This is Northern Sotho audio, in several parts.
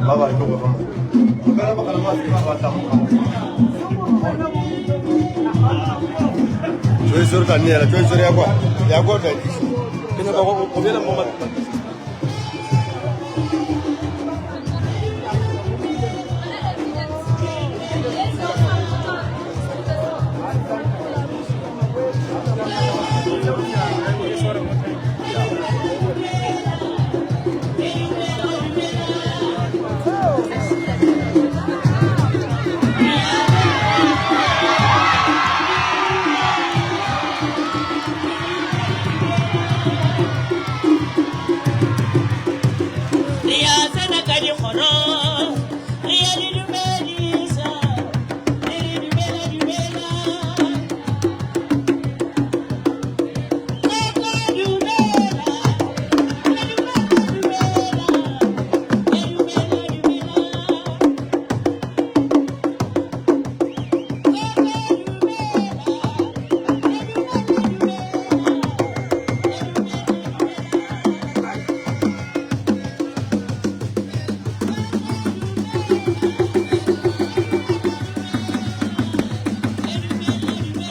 Ba ba tloga ka mo. Ka baka la maske ba batla mo. Joyce re tla neela Joyce re ya kwa ya kwa tla isa. Ke nyaka go go bjela mo Re a tsena ka dikgoro, re a le dumedisa, re re dumela dumela. Koko dumela, re dumela dumela, re dumela dumela. Koko dumela, re dumela dumela, re dumela dumela.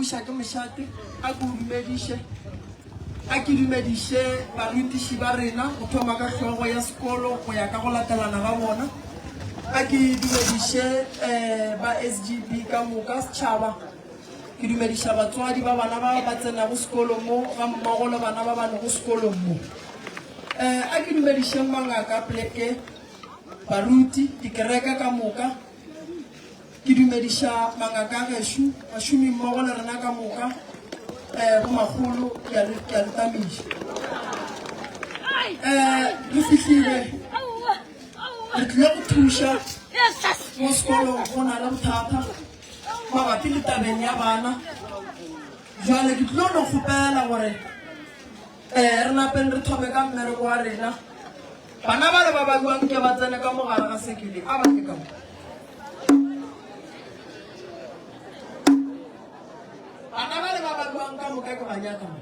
buša ke mošate, a ke o dumediše. A ke dumediše barutiši ba rena go thoma ka hlogo ya sekolo go ya ka go latelana ga bona. A ke dumediše um ba SGB ka moka, setšhaba. Ke dumediša batswadi ba bana ba ba tsenago sekolo mo ga mmogo le bana ba ba lego sekolong mo. Um a ke dumedišeng mangaka a poleke, baruti, dikereke ka moka. Ke dumediša mangaka a gešo, bašomi mmogo le rena ka moka, um bomakgolo, ke a le ke a le tamiša. Um re fihlile, re tlile go thuša mo sekolong, go na le bothata mabapi le tabeng ya bana. Jwale ke tlilo no kgopela gore um re napeng re thome ka mmereko wa rena. Bana bale ba ba buang ke ba tsene ka mo gare ga sekele, a ba tle ka mo. Bana bale ba ba buang ka moka ke ba nyaka mo.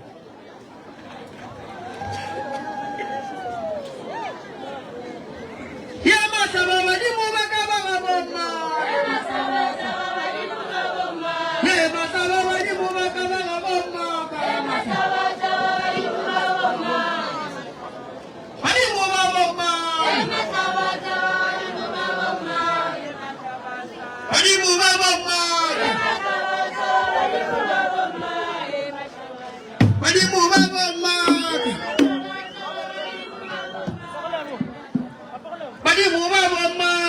Ya mahlaba badimo ba ka ba ga bomma. Ye mahlaba badimo ba ka ba ga bomma. Badimo ba bomma. Badimo ba bomma. Badimo ba bomma. Badimo ba bomma. Badimo ba bomma.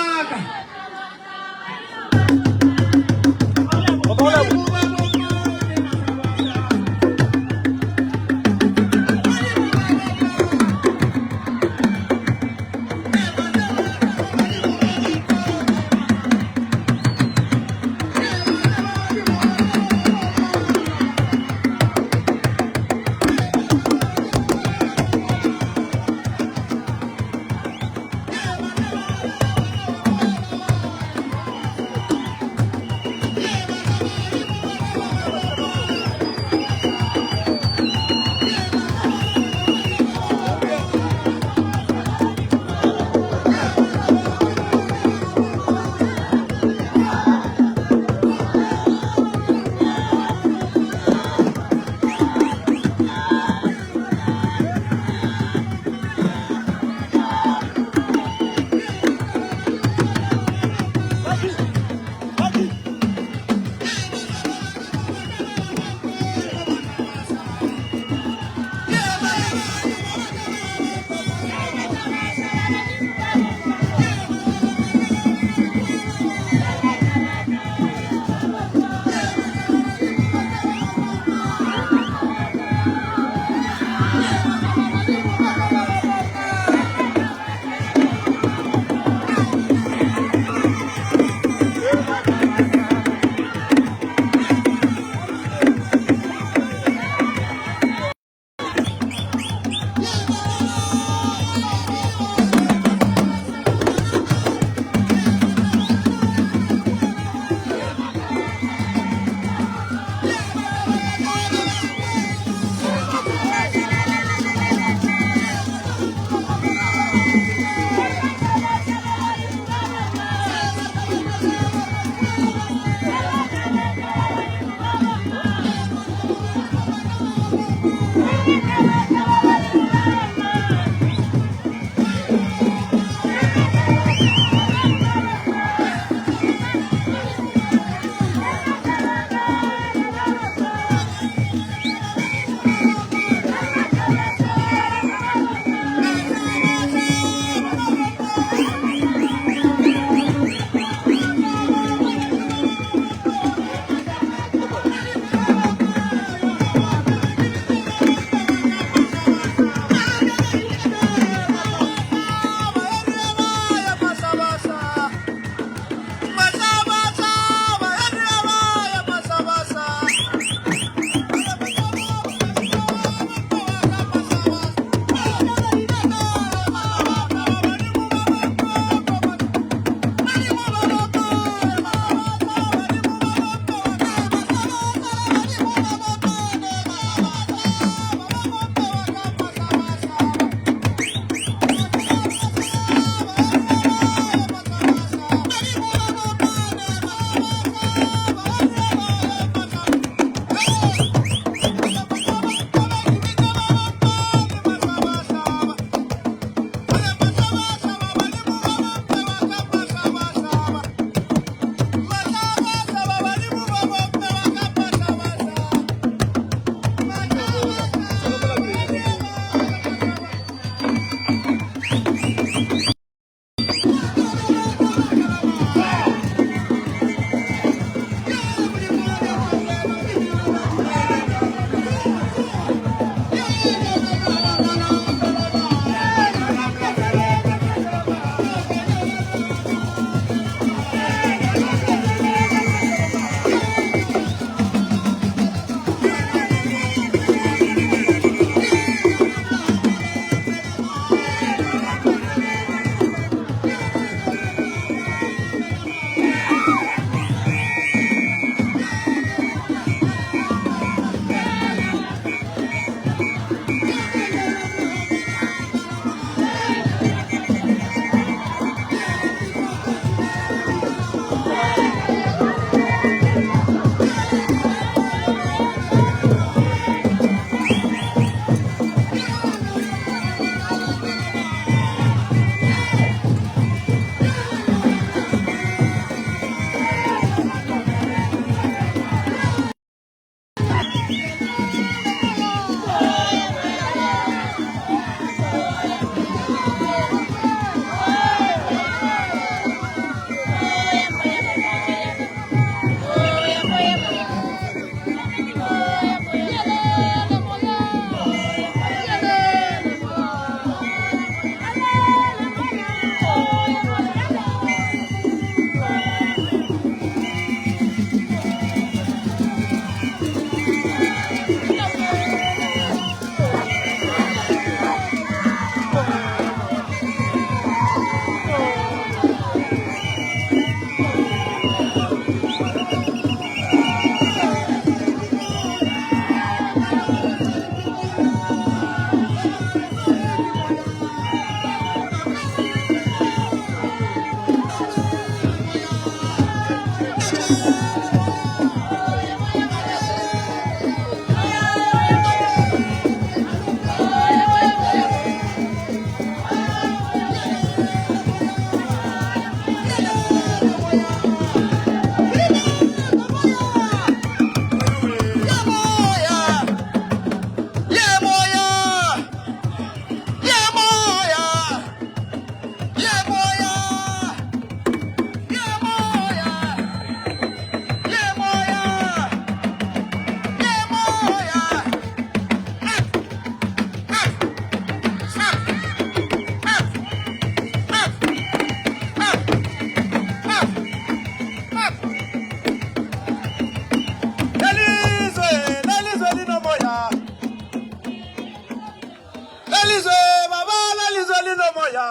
Lelizwe baba lelizwe linomoya.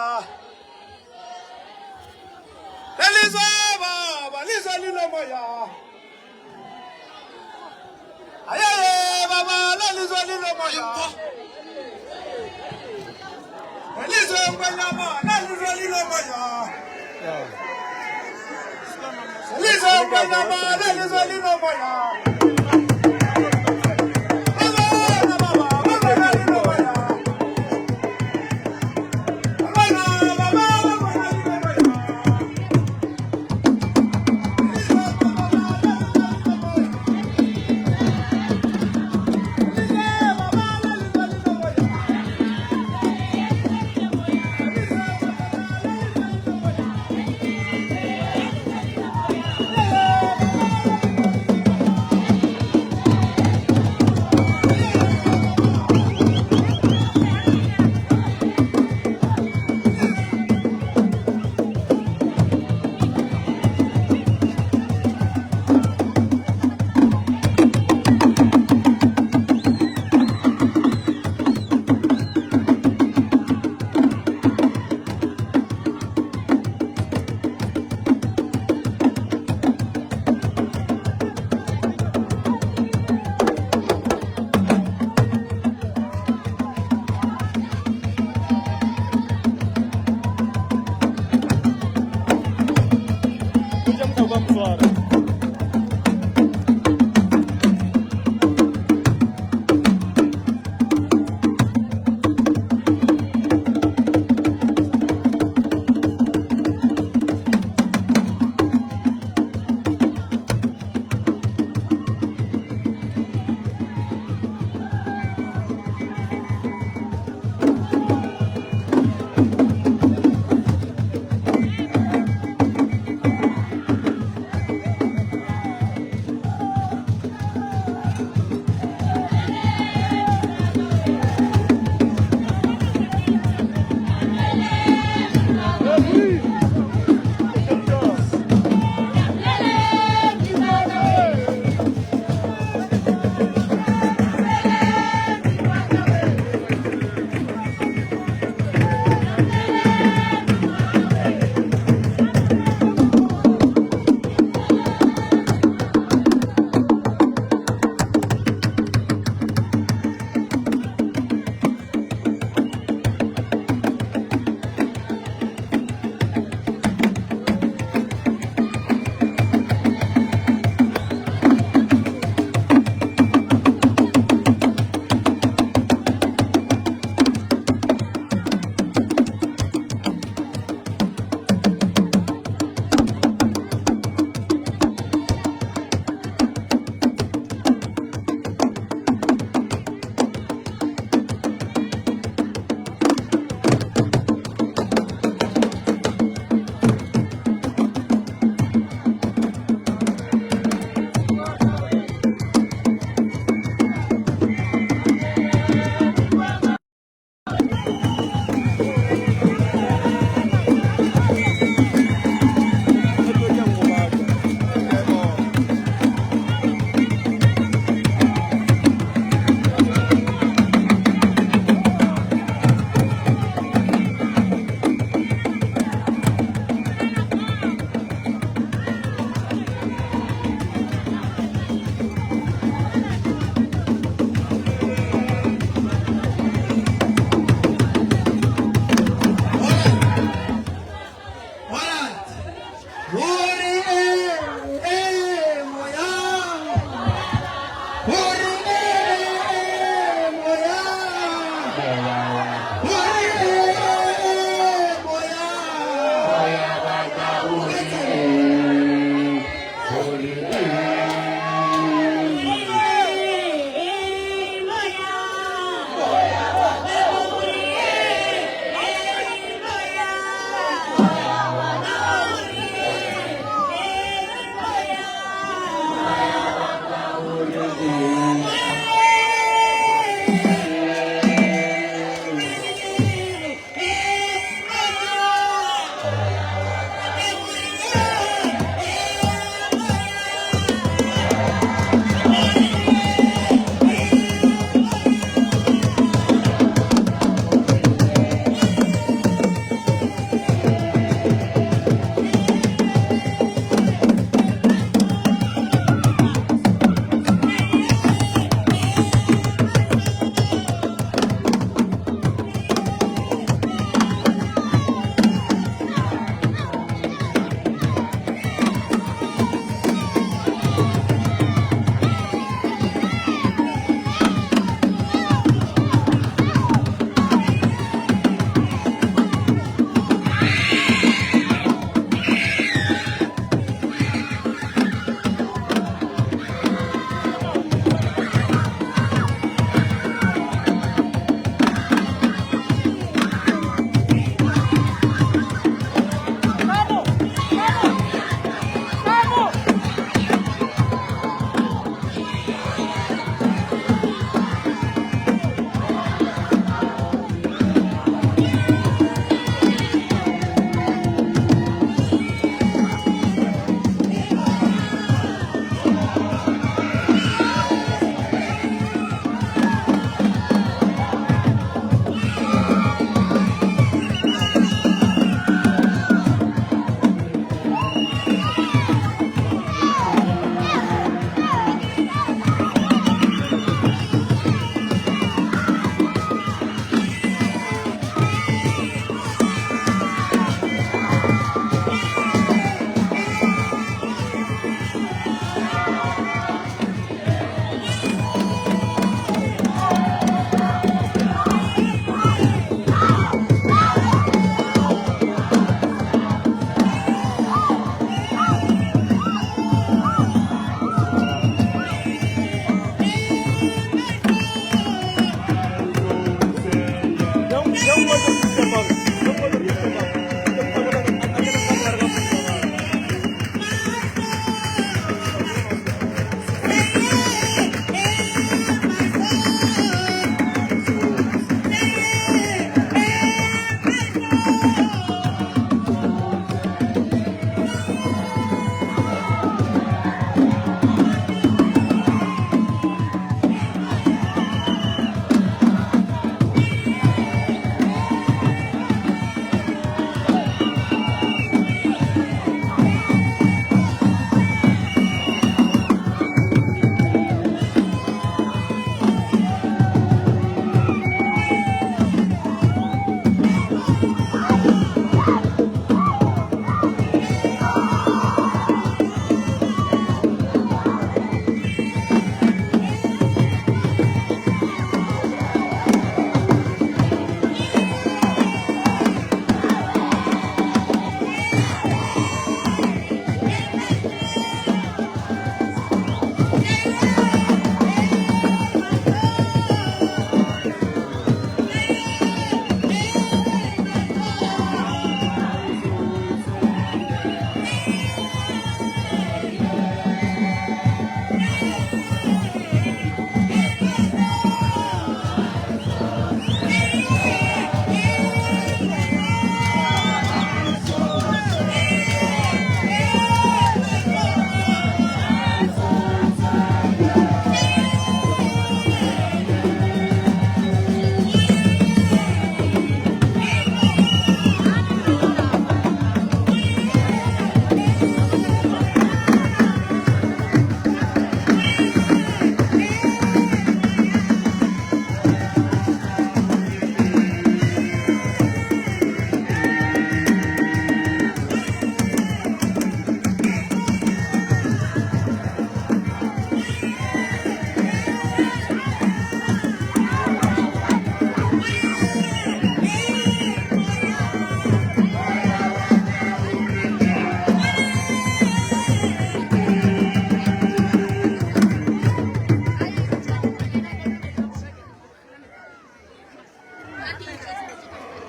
Lelizwe baba lizwe linomoya. Ayeye baba lelizwe linomoya. Lelizwe ngwenyama lelizwe linomoya. Lelizwe ngwenyama lelizwe linomoya.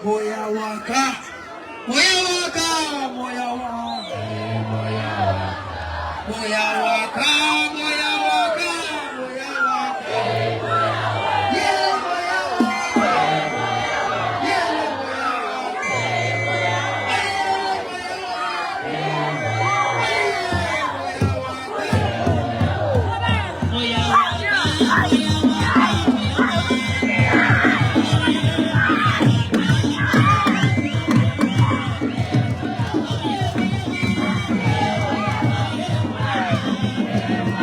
Moya wa ka, moya wa ka, moya wa Moya wa ka, moya wa ka, moya wa ka. Ye moya wa ka. Ye moya wa ka. Aye moya wa ka. Aye moya wa ka. Moya wa ka, moya wa ka, moya wa ka.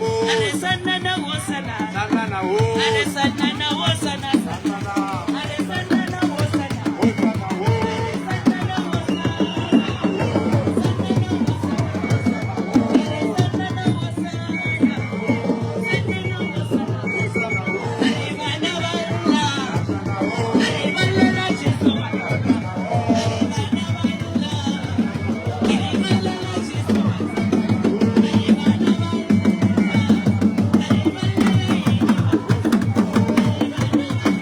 Are sanana wosana. Are sanana wosana. Are sanana wosana. Are sanana wosana. Are sanana wosana. Sanana wosana. Are bana balla. Are ballela Jesu. Are bana balla. Are ballela Jesu. Are bana balla. Are ballela yena. Are bana balla.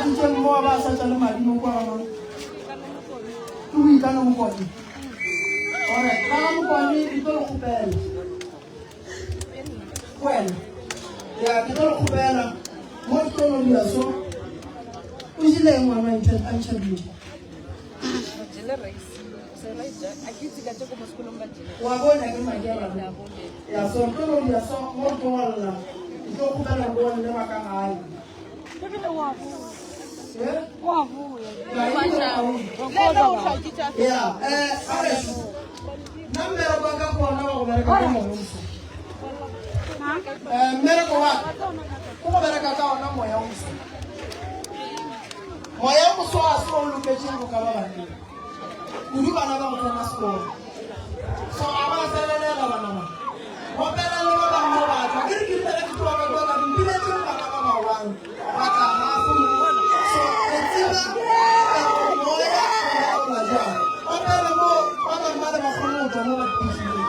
hlatswitšeng mo ba hlatša le madi mo kwa gona? Ke Boikano Mokone. Alright, ba ga Mokone ke tlo le kgopela. Wena. Ya, ke tlo le kgopela mo ke tlo no dira so. O jile eng ngwana a ntšha dilo? Wa bona ke madi a rona. Ya so re tlo no dira so mo re tlo ngwalla. Ke tlo kgopela gore le ba ka gae. Ya, eh, nna mmereko wa ka ke ona wa go bereka ka moya o moso. Eh, mmereko wa ka ke go bereka ka ona moya o moso. Moya o moso a se o loketšeng go ka ba baneng. Kudu bana ba go tsena sekolo. So a ba felelela bana ba. Opela le ba bangwe ba tla. Ke re ke rile ge ke tloga ka kwa ka re mpiletšeng bana ba ba one ba tla half mo. So re tseba moya o laola jwang. Opela mo ba bangwe ba le ba kgone go tswa mo ba fihlileng.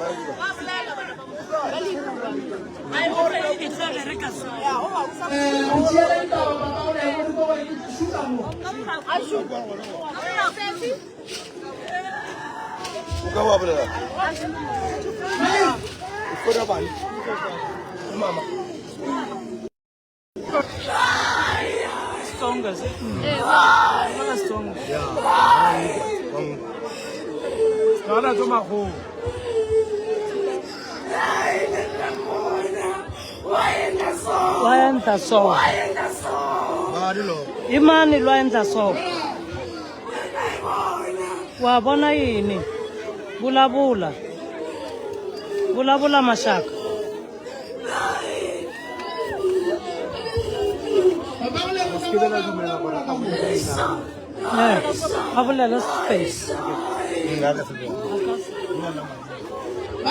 Re tšeela ditaba papa go lego re gore ke šuta mo. O ka wa bolela. O fora bana. Mama. Xitsonga se. Vula Xitsonga. Ngwana tso magolo. Wa endla so. I mani lwa endla so? Wa vona yini? Vulavula. Vulavula maxaka. A bolele space. Ba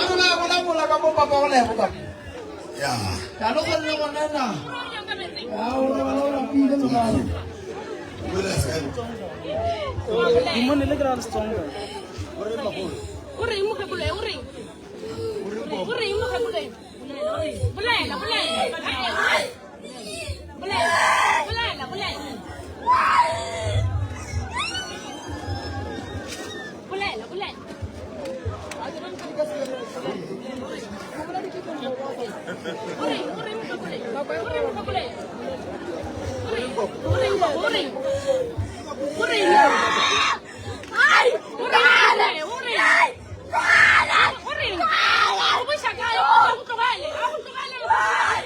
re ba bolabola ka mo papa go lego ka. Ya. Ya lo kgonne go nena. Ya o robala o lapile mogale. Dimone le ke ra Xitsonga. O reng mokgekolo o reng? O reng mokgekolo? Bolela, bolela. Bolela, bolela, bolela. Bolela, bolela. O reng, o reng mokgekolo? O reng mokgekolo? O reng, o reng, o reng? O reng? Ai, o reng? O reng? O reng? O buša kae? A go tlogele, a go tlogele,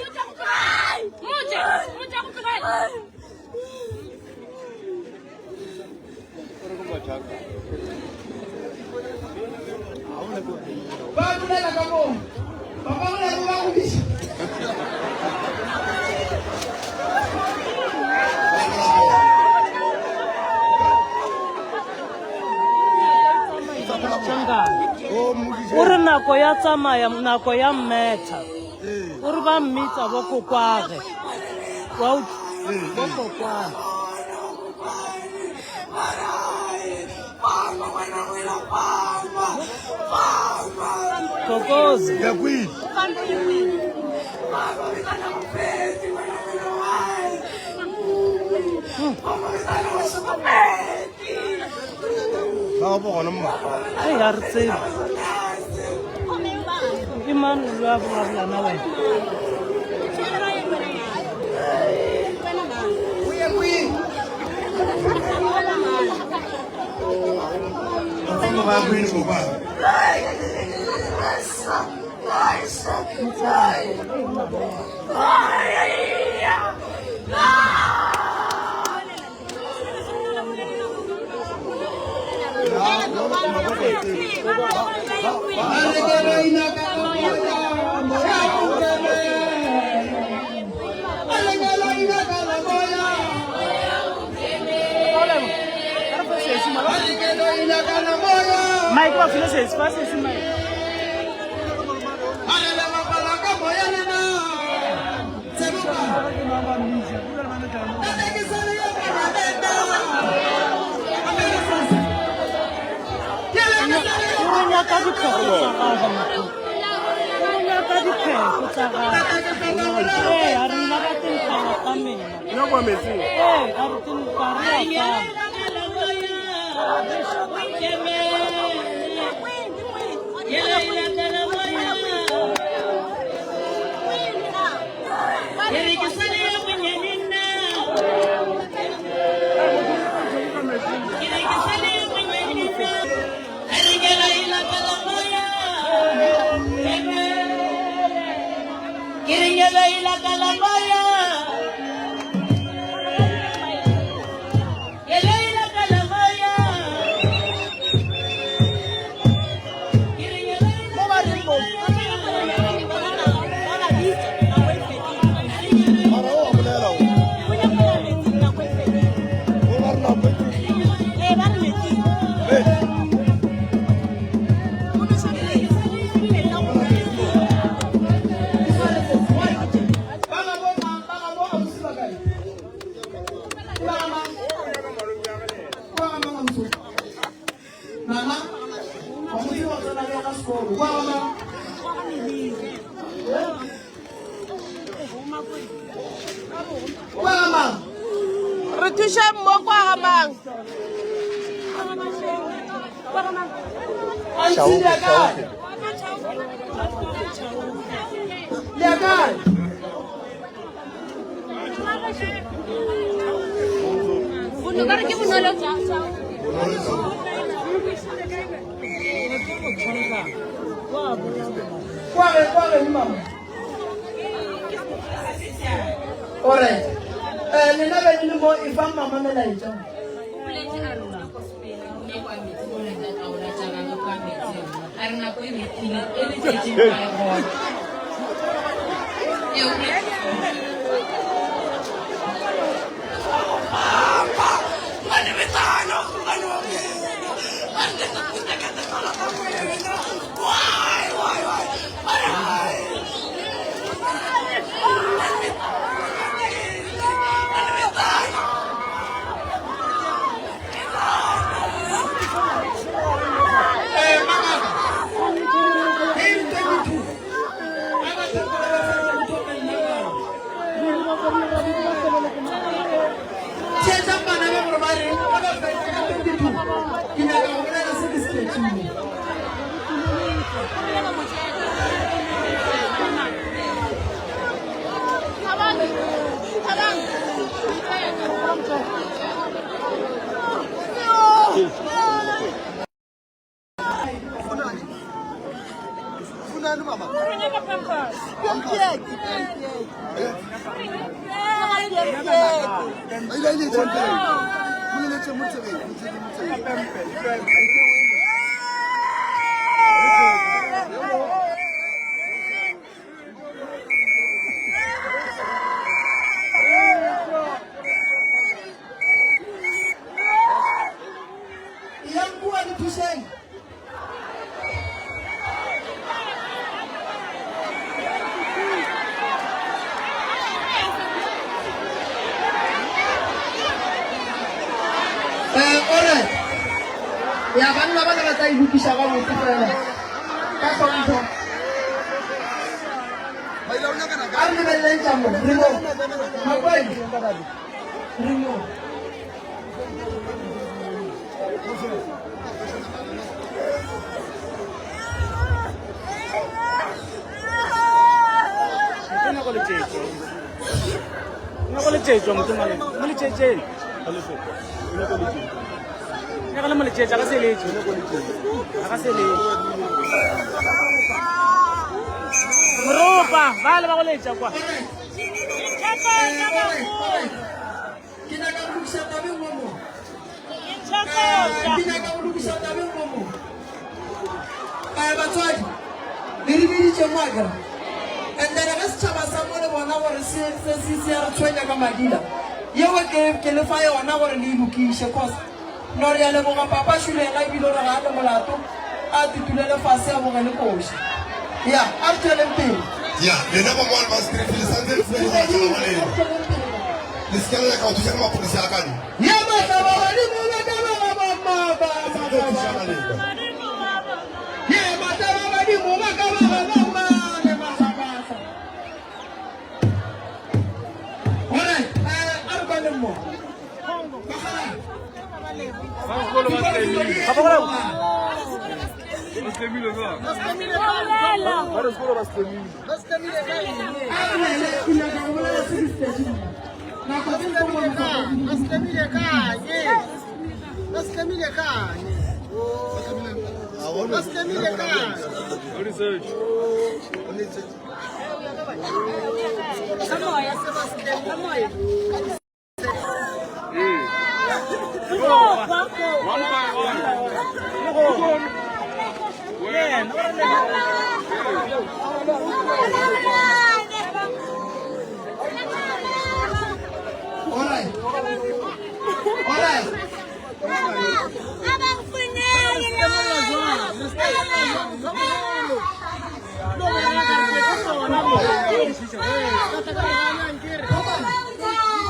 motse a go tlogele. Motse, motse a go tlogele. Ba bolela ka mo. Papa go lego ba go bitša. O re nako ya tsamaya nako ya mmetha o re ba mmitsa bo kokwage wa bo kokwage Thokoza. Yakwini. Ba go gona mma. Ei, ga re tsebe. Ke mang lo a bolabola na wena? Ba kwini go ba. Mike ba file sesi fa sesi Mike. O re nyaka dipheko tsa gagwe mokgotsi. O re nyaka dipheko tsa gagwe. Ee, a re nna ka tengkgala tsa mena. Ee, a re tengka re a tsamaya. Mara o a bolela o. O ba re nako e Metsi. Ba ga bo mang? O kwa ga mang? O kwa ga mang? Re thušeng mo kwa ga mang? Auntie le ya kae? Le ya kae? Kwa ge, kwa ge, mama. Alright. Eh, lena be le le mo e fang mama melaetša. Eh, mama. Hey, 22. Ba ba ba Theetšang bana ba gore ba reng ba ba fetsa ka 22. Ke nyaka go bolela se ke se tletšeng. Yang kua le thušeng. Eh, alright. Ya banna ba le ba tla e lokiša gabotse fela. Ka hlompho. A re lebeleleng tša mo. Re mo. Makwadi. Re mo. Nyako letšetšwa motho ngwane mo letšetšeng nyaka le mo letšetša ka seletše a ka seletše moropa ba le ba go letša kwa Ke nyaka go lokiša taba e nngwe mo. Ke nyaka go lokiša taba e nngwe mo. Eh, batswadi, le re biditše mo akere. And then ge setšhaba sa mo le bona gore se se se se ya re tshwenya ka madila, yeo ke ke le fa yona gore le e lokiše cause no re a leboga papa Šulena ebile o re ga a le molato a tutulele fase a bogele koši. Ya, a re tšweleng pele. Ya, lena ba mo Alma Street le santse le tsebe gore tsela wa lena. Le se ke la nyaka go thuša ka maphodisa a kane. Ya mahlaba badimo ba ka ba ga ba ma ba Le tlo thuša ka lena. Ya mahlaba badimo ba ka ba ga ba ma le mahlabasa. Alright, eh, a re kwaneng mo. Bakgalabje. Alright. Alright.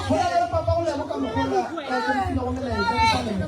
Go na le papa go lebo ka mokgola ka ke mfile go melaetša go sa lena.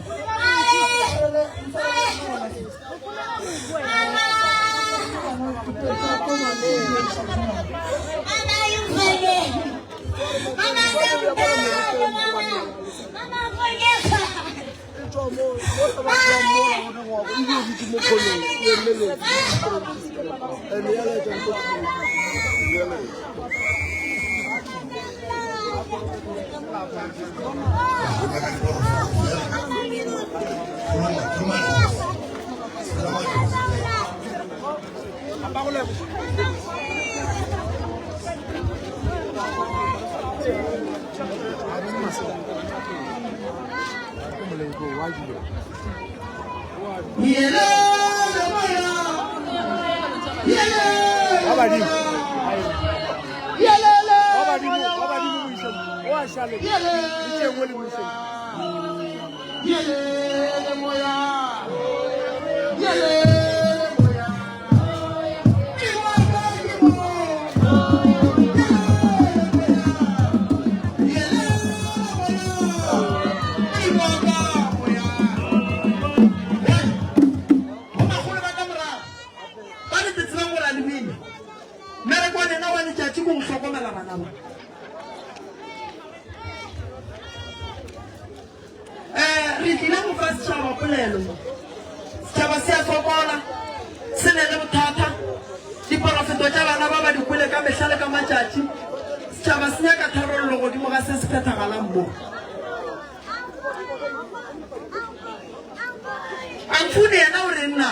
Bomakgolo ba ka morago ba re, Ke tsebang gore a le bine. Mmereko wa lena wa letšatši ke go hlokomela bana ba. Um re tlile go fa setšhaba polelo mo. Setšhaba se a fokola, se ne le bothata. Diporofeto tša bana ba ba di kwele ka mehla le ka matšatši. Setšhaba se nyaka tharollo godimo ga se se phethagalang mo. Amfuni yena o reng na?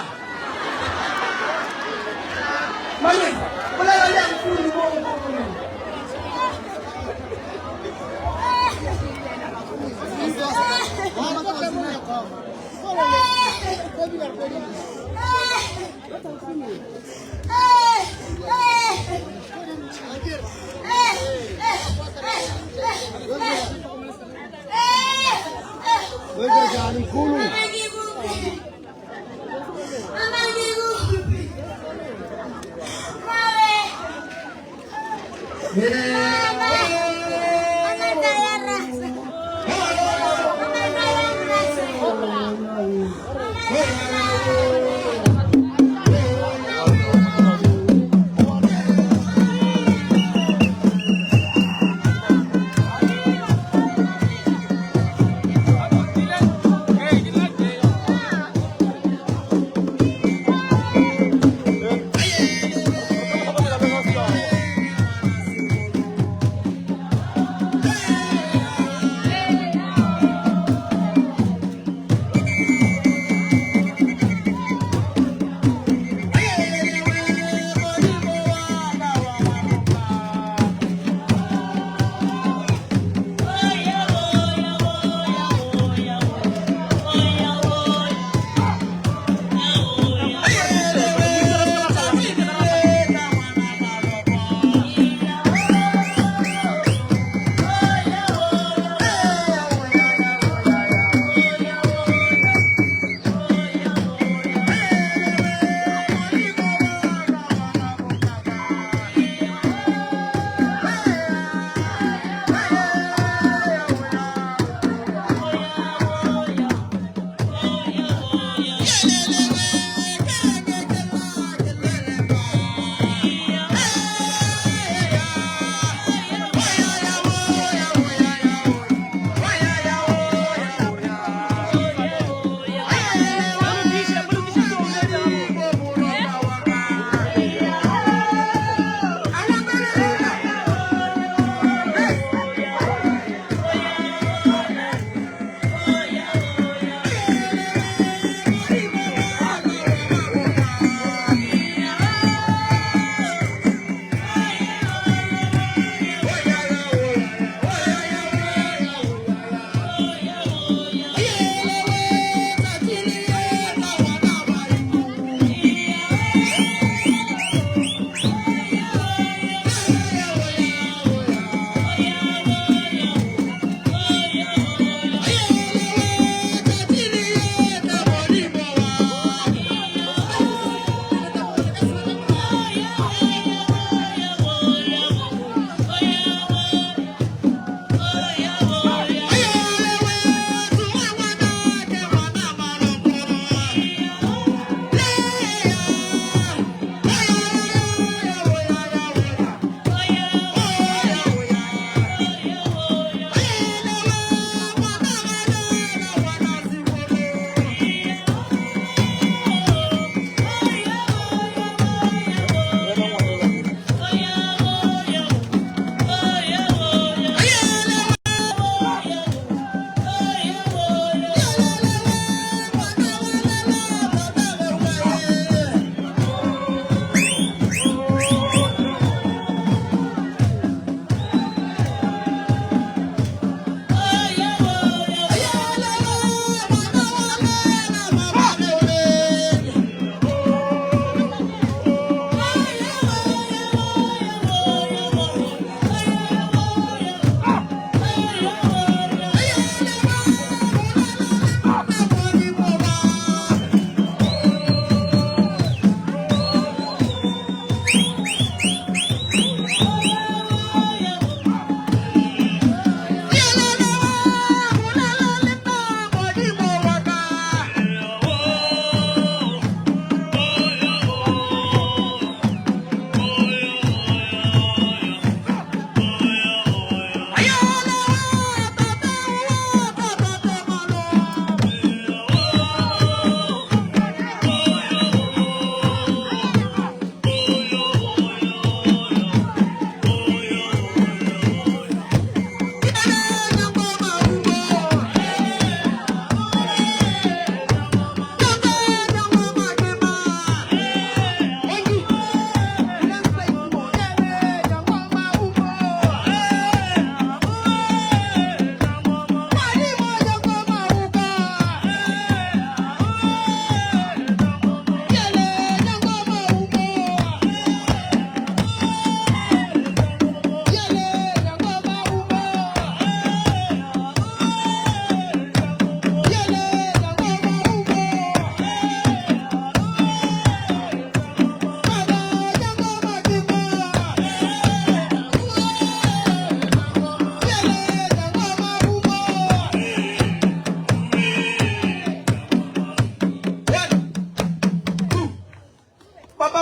Malome, bolela le Amfuni mo mo mo.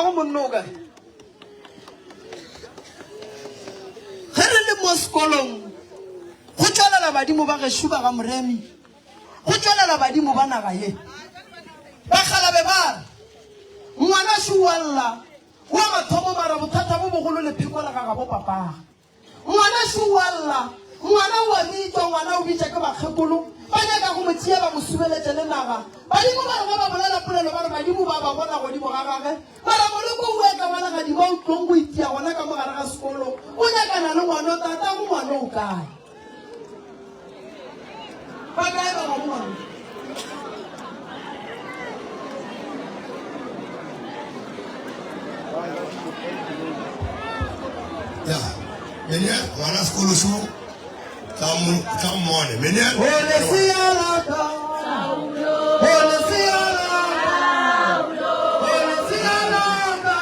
Tatago monna o kae? Ge re le mo sekolong, go tšwelela badimo ba gešo ba ga Moremi, go tšwelela badimo ba naga ye. Bakgalabe ba re, Ngwana šo o a lla, wa mathomo mara bothata bo bogolo lepheko la ga gabo papaga. Ngwana šo o a lla, ngwana o a bitšwa, ngwana o bitša ke bakgekolo, ba nyaka go mo tšea ba mo subeletše le naga. Badimo ba re ge ba bolela polelo ba re badimo ba ba bona godimo ga gage, mara moleko o etla wa legadima o tlong go itia gona ka mo gare ga sekolo, o nyakana le ngwano, tatago ngwano o kae? Ba kae ba gabo ngwano? Ya, meneer, ngwana sekolo šo, tla mo tla mmone. Meneer. O lesea la ka. O lesea la ka. O lesea la ka.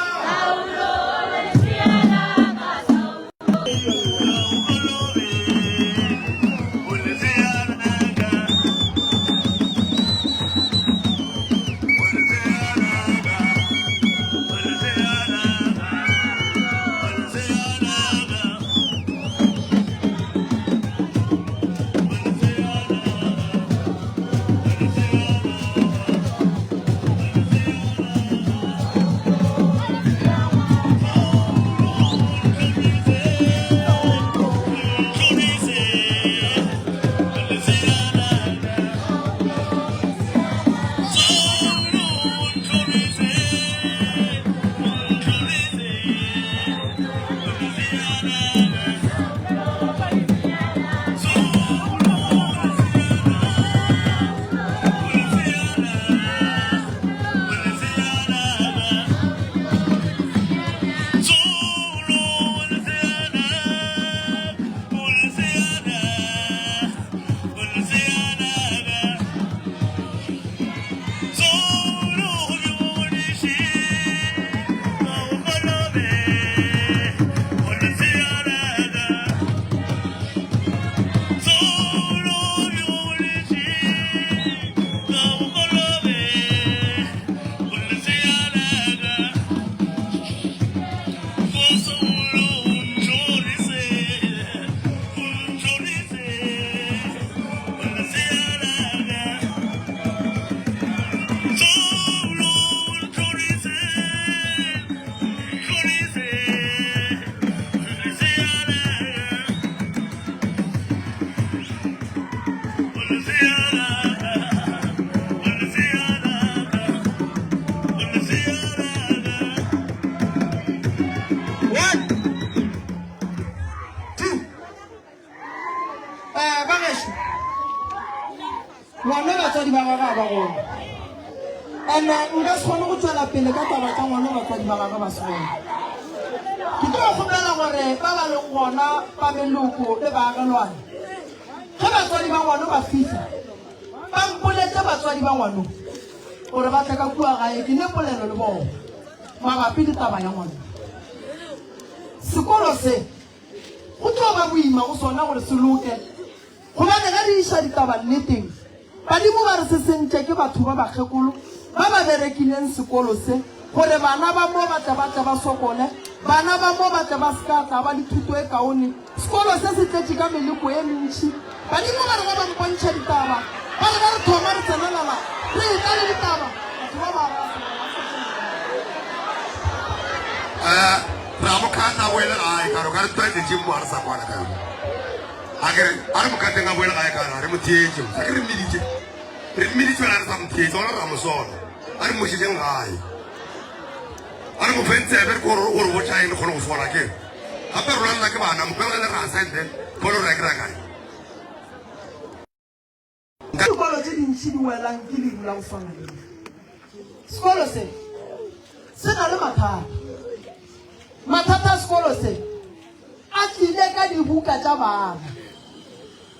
One, two. Eh, ba gešo, ngwana batswadi ba gagwe ga ba gona. And-e nka se kgone go tšwela pele ka taba tša ngwana batswadi ba gagwe ba se gona. Ke tlo kgopela gore ba ba leng gona ba meloko le baagelwane, ge batswadi ba ngwano ba fihla, ba mpoletše batswadi ba ngwano gore ba tle ka kua gae ke ne polelo le bona mabapi le taba ya ngwano. Sekolo se go tlo ba boima go sona gore se loke, gobane ge re iša ditaba nneteng, badimo ba re se sentše ke batho ba bakgekolo ba ba berekileng sekolo se gore bana ba mo ba tle ba tle ba sokole, bana ba mo ba tle ba se ka tla ba le thuto e kaone. Sekolo se se tletše ka meleko e mentši. Badimo ba re ge ba mpontšha ditaba, ba re ge re thoma re tsenelela, re etla le ditaba, batho ba ba rata gore ba fetše morago. Eh, ra mo khatla a boele gae ka re o ka re twetletše mo a re sa kwana ka yone. A ke re a re mo khateng a boele gae ka re a re mo theetše sa ke re mmiditše re mmiditše wena a re sa mo theetše gona ra mo sola a re mmošetšeng gae a re mo feng tsebe re gore gore botša eng re kgone go fola ke gape re lwanela ke bana mokwela le rasa and then pholo re ya kry-a kae. Dikolo tše dintši di welang ke leru la go swana le le. Sekolo se se na le mathata. Mathata a sekolo se a tlile ka dibuka tša bana.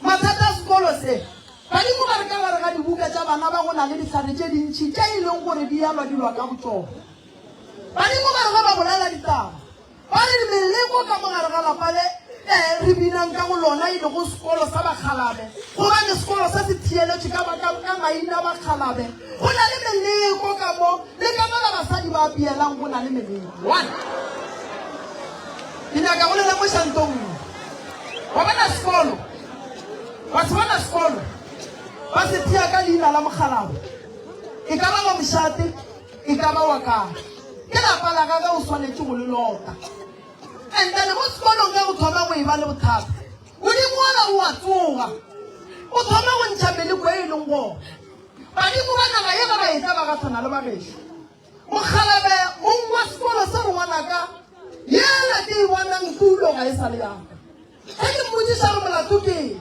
Mathata a sekolo se, badimo ba re ka gare ga dibuka tša bana ba go na le dihlare tše dintši tše e leng gore di alwa di lwa ka botšona. Badimo ba re ge ba bolela ditaba, ba re meleko ka mo gare ga lapa le, re binang ka go lona e lego sekolo sa bakgalabe, gobane sekolo se se theeletšwe ka, ka, ka maina a bakgalabe. Go na le meleko ka mo, le ka mola basadi ba apeelang go na le meleko. One. Ke nyaka go le lemoša nto nngwe. Wa bona sekolo, batho ba na sekolo ba se thea ka leina la mokgalabo, e ka ba wa mošate, e ka ba wa kae. Ke lapa la gagwe o swanetše go le lota. And then mo sekolong ge go thoma go e ba le bothata, modimo wola o a tsoga, o thoma go ntšha meleko e e leng gona. Badimo ba naga ye ba ba etla ba gahlana le ba gešo. Mokgalabje mong wa sekolo se re ngwanaka, yela ke e bonang tulo ga e sa le yaka. Ge ke mmotšiša gore molato ke eng,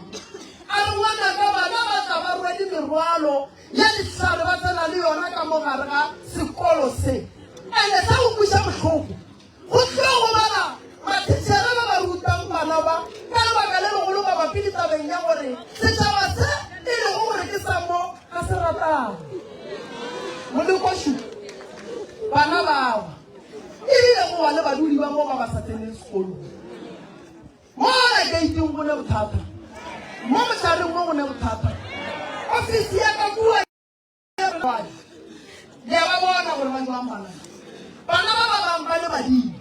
a re ngwanaka bana ba tla ba rwele merwalo ya dihlare ba tsena le yona ka mo gare ga sekolo se. Ene sa go kweša bohloko Go tlo go bala mathitšhere ba ba rutang bana ba ka lebaka le legolo mabapi le tabeng ya gore setšhaba se e lego gore ke sa mo ga se ratane. Molekošu, bana bao e bile go wa le badudi ba mo ba ba sa tseneng sekolong. Mola keiting go ne bothata, mo mohlareng mo go ne bothata, ofisi ya ka kua Le a ba bona gore ba jwang bana. Bana ba ba bang ba le badimo.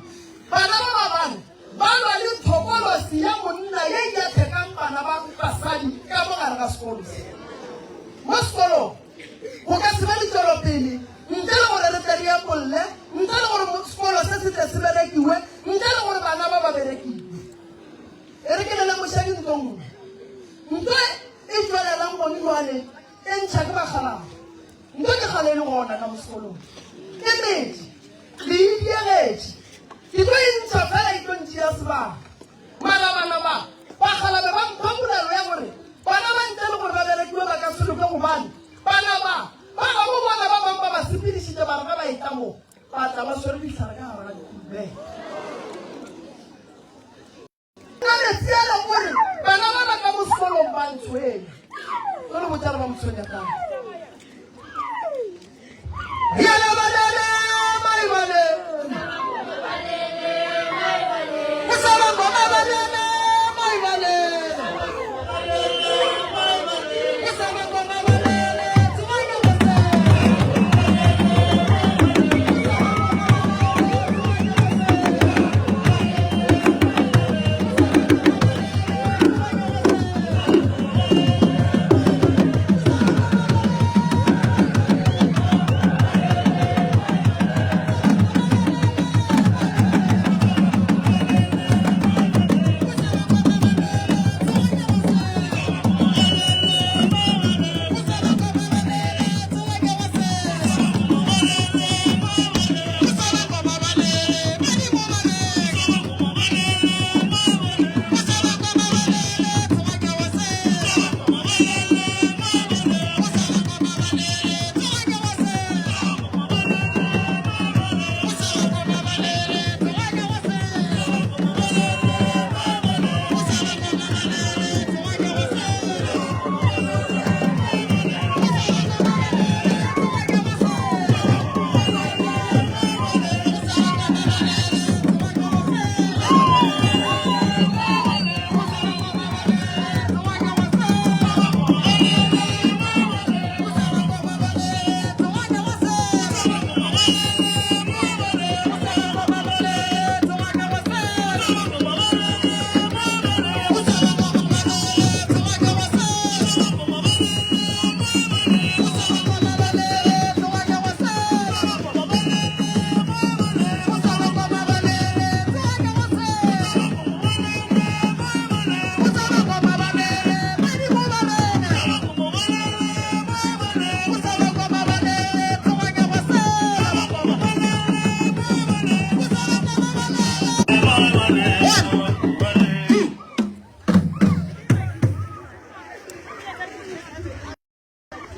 Bana ba ba bang ba lwa le thokolosi ya monna ye ya thekang bana ba basadi ka mo gare ga sekolo se. Mo sekolong go ka se be le tšwelopele ntle le gore re tle re epolle, ntle le gore sekolo se se tle se berekiwe, ntle le gore bana ba ba berekiwe. E re ke le lemoše dintlo nngwe. Ntlo e tšwelelang gone jwale E ntšha ke bakgalabje. Nto ke kgale e le gona ka mo sekolong. E metše. Le e diegetše. Ke tlo e ntšha fela e tlo ntšea sebaka. Mara bana ba, bakgalabje ba mpha polelo ya gore bana ba ntle le gore ba berekiwe ba ka se loke gobane bana ba, ba gabo bona ba bang ba ba sepedišitše ba re ge ba etla mo ba tla ba swere dihlare ka gare ga dikhurumela. Nna Lesiela o re bana ba ba ka mo sekolong ba ntshwenya. Tlo le botša re ba mo tshwenya kae. Yele balele maibale. Kusaba ngoma balele maibale. Kusaba ngoma balele tsumana bose.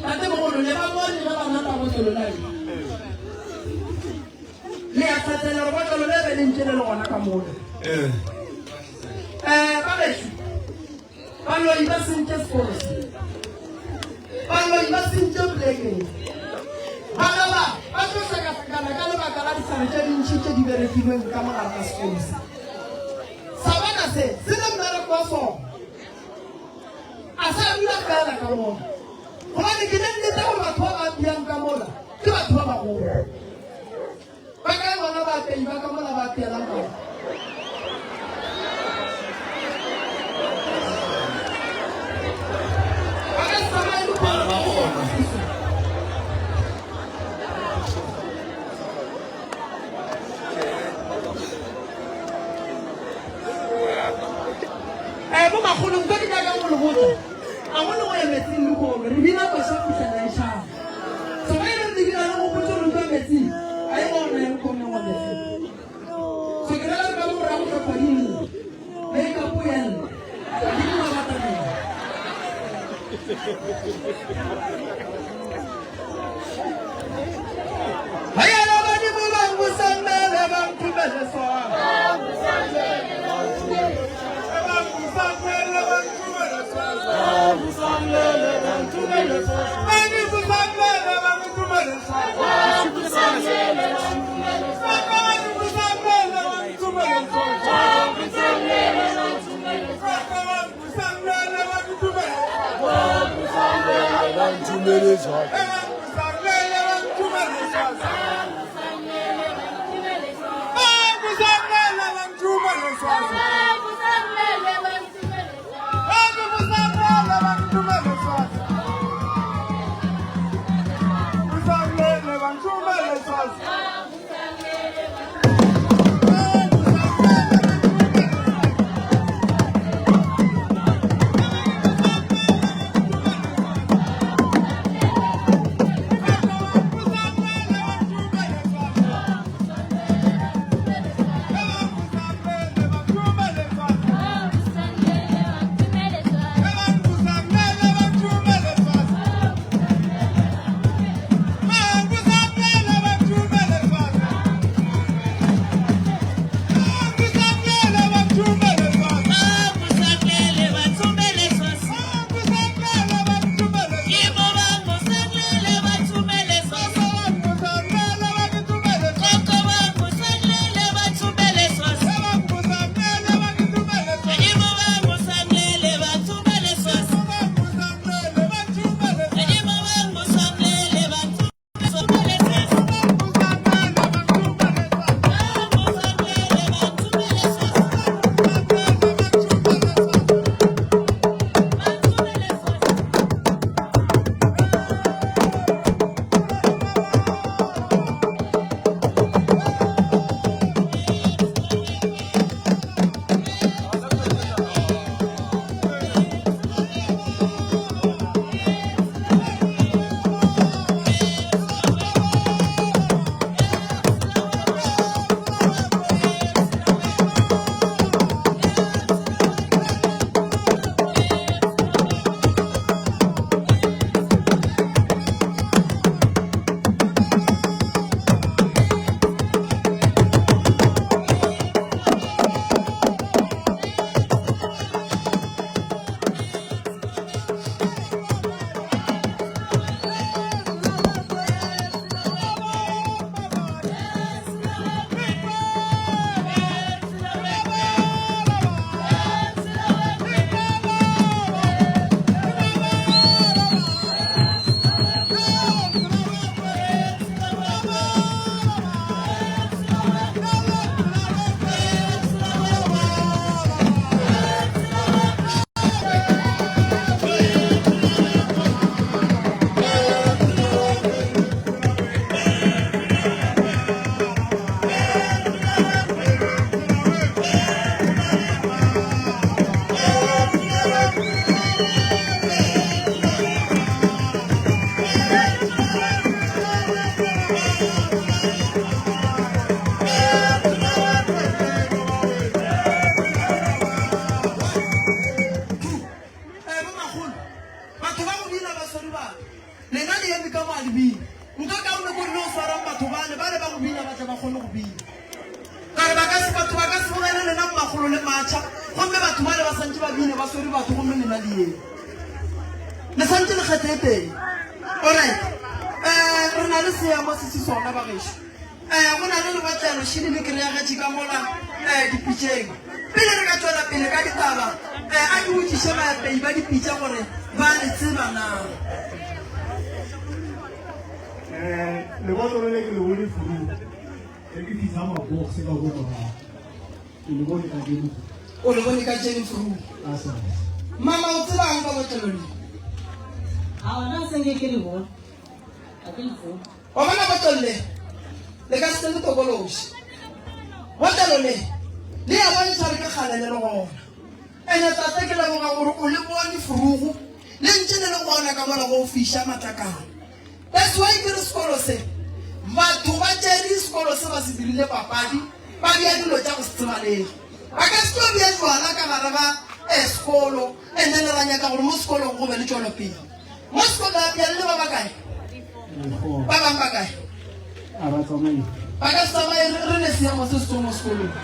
Tatemogolo, le ba bone ge ba nata botlolo la eng? Le a hlatsela gore botlolo le be le ntše le le gona ka mola. Um ba gešo, baloi ba sentše sekolo se. Baloi ba sentše polekeng. Bana ba ba tlo hlakahlakana ka lebaka la dihlare tše dintši tše di berekilweng ka mogare ga sekolo se. Sa bona. Senna se se le mmereko wa sona. A sa dula fela ka mola. Gobane ke ne nnete gore batho ba ba apeyang ka mola ke batho ba bagolo. Ba kae bona baapei ba ka mola ba apeelang batho? Ba ka se tsamaye lehono ba gona. Eh, bo makgolo nka ke nyakang go le botsa a go le go ya metsing lehono re bina koša fihlela e šala so ge e le re le bina le gopotse re utlwa metsing a e gona ya lekhoneng wa metsing so ke rela re ka mo morago ga kgwedi nngwe makeup ya nna badimo ba batamela. Hayala badimo ba nkusamele ba nthumele swana. Eh, bomakgolo batho ba go bina ba swere batho lena le eme ka mo a le bina nka kaone ko re no swarang batho bale bale ba go bina ba tle ba kgone go bina ka re ba ka se batho ba ka se bogele lena mmakgolo le matšha gomme batho bale ba santse ba bina ba swere batho gomme lena le eme le santse le kgethe e teng alright um re na le seemo se se sona bagešo um go na le lebatlelo šile le kry-agetše ka mola um dipitšeng. Pele re ka tšwela pele ka ditaba, a ke botšiše baapei ba dipitša gore ba le tseba na. Lebotlolo le ke le bone furu ge ke fihla mabokse ka ko morago. Ke le bone kajeno. O le bone kajeno furu. Mama o tsebang ka botlolo le? A ona se nke ke le bone. A ke le tsebe. Wa bona botlolo le le ka se le tokološi. Botlolo le le ya bontšha re ke kgale le le gona. Ene tate ke leboga gore o le bone furugu le ntše le le gona ka mola go fiša matlakala. That's why ke re sekolo se batho ba tšere sekolo se ba se dirile papadi ba bea dilo tša go se tsebalege. Ba ka se tlo bea jwala ka gare ga eh, sekolo and then ra nyaka gore mo sekolong go be le tšwelopele. Mo sekolo bjale le ba bakae? Ba bang ba kae? Ba ka se tsamaye re ne seemo se se mo sekolong.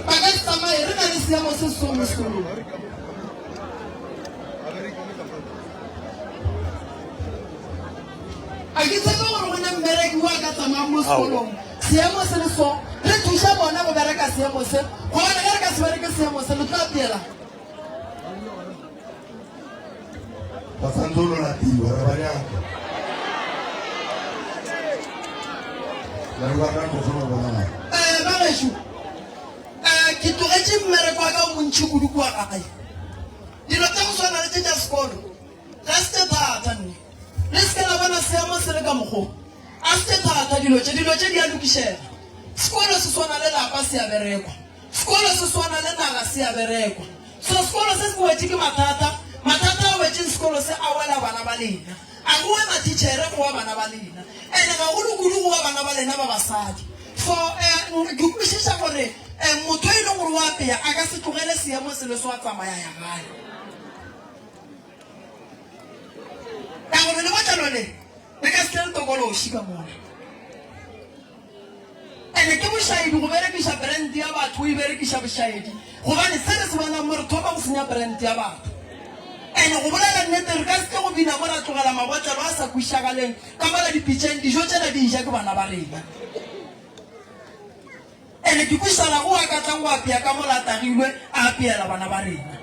Ba ka se tsamaye re na le seemo se se mo sekolong. A ke tshepe gore go ne mmereki wa ka tsamayang mo sekolong seemo se le so re thuša bona go bereka seemo se gobane ge re ka se bereke seemo se le tlo apeela Ba santse o lo latiwa re ba nyaka. Ba re ba ka go kgona go bonana. Eh, ba gešo eh, ke tlogetše mmereko wa ka o montšhi kudu kua gae dilo tša go swana le tše tša sekolo ga se tše thata nne le se ke la bona seemo se le ka mokgo a se tše thata dilo tše dilo tše di a lokišega sekolo se swana le lapa se a berekwa Sekolo se swana le naga se a berekwa. So sekolo se se wetše ke mathata, mathata a wetšeng sekolo se a wela bana ba lena. A go we mathitšhere go wa bana ba lena. Ene gagolo kudu go wa bana ba lena ba basadi. So eh, ke kwešiša gore eh, motho e leng gore o apea a ka se tlogele seemo se le so a tsamaya ya gae. Ka gore lebotlelo le le ka se tle le tokološi ka mona. Ene ke bošaedi go berekiša brand ya batho o e berekiša bošaedi gobane se re se bonang mo re thoma go senya brand ya batho. Ene go bolela nnete re ka se tle go bina mo ra tlogela mabotlelo a sa kwišagaleng ka mola dipitšeng dijo tšela di ja ke bana ba rena. Ene ke kwišala go a ka tlang go apea ka mola a tagilwe a apeela bana ba rena.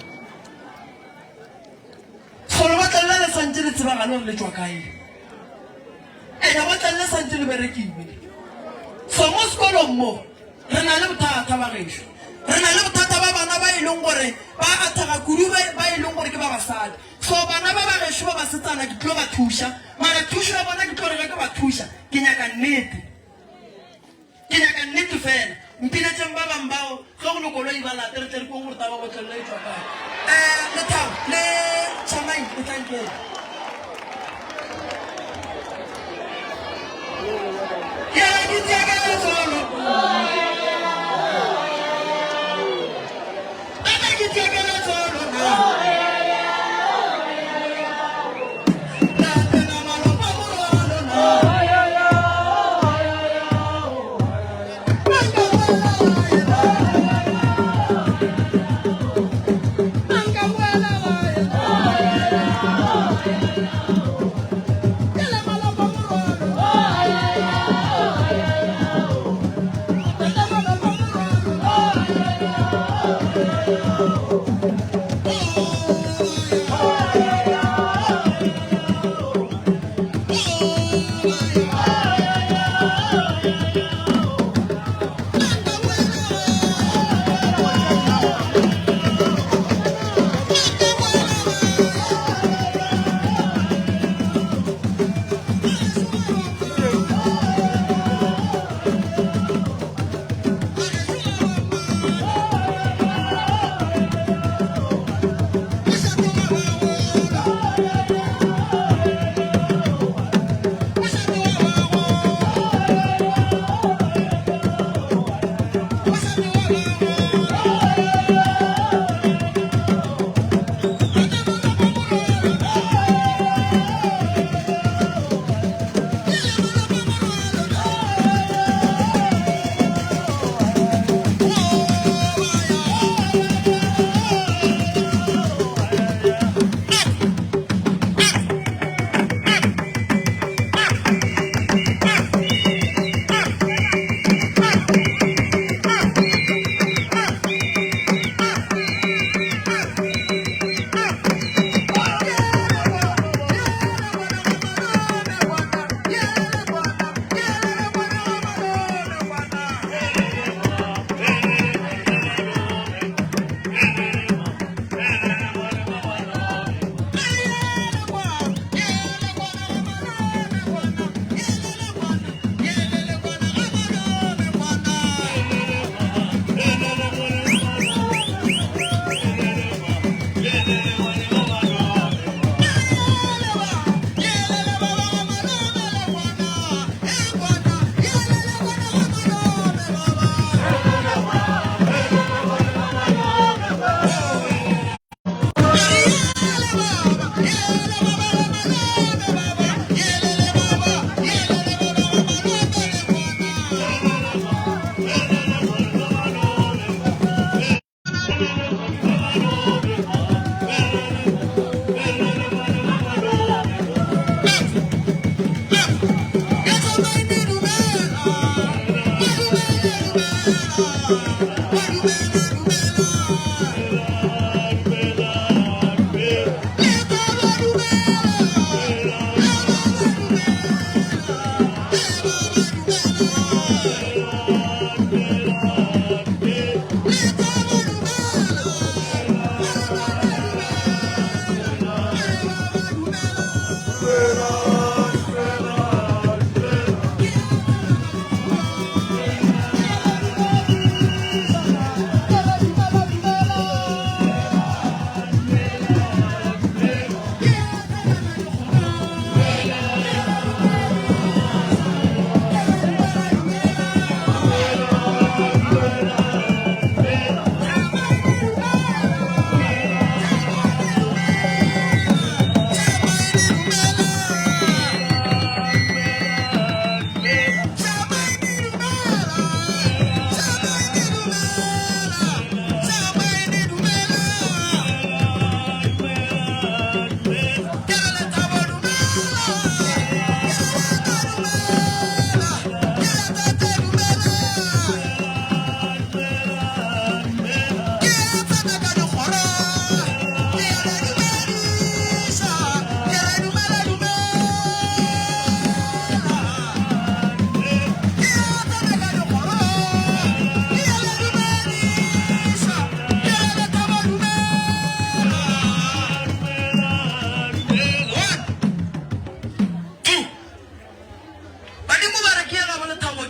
So lebotlelo le le swantše le tsebagale gore le tšwa kae. Ene botlelo le swantše le berekiwe. So mo sekolong mo re na le bothata ba gešo. Re na le bothata ba bana ba e leng gore ba athega kudu ba e leng gore ke ba basadi. So bana ba ba gešo ba basetsana ke tlo ba thuša, mara thušo ya bona ke tlo re ge ke ba thuša ke nyaka nnete. Ke nyaka nnete fela. Mpiletšeng ba bang bao, ge go le koloi ba late, re tle re kweng gore taba botlelo e tšwa kae. Um Lethabo le Charmaine, etlang keno. Ke re ke tšea ka letsholo. Tata ke tšea ka letsholo na. Tate na malopa morwalo na.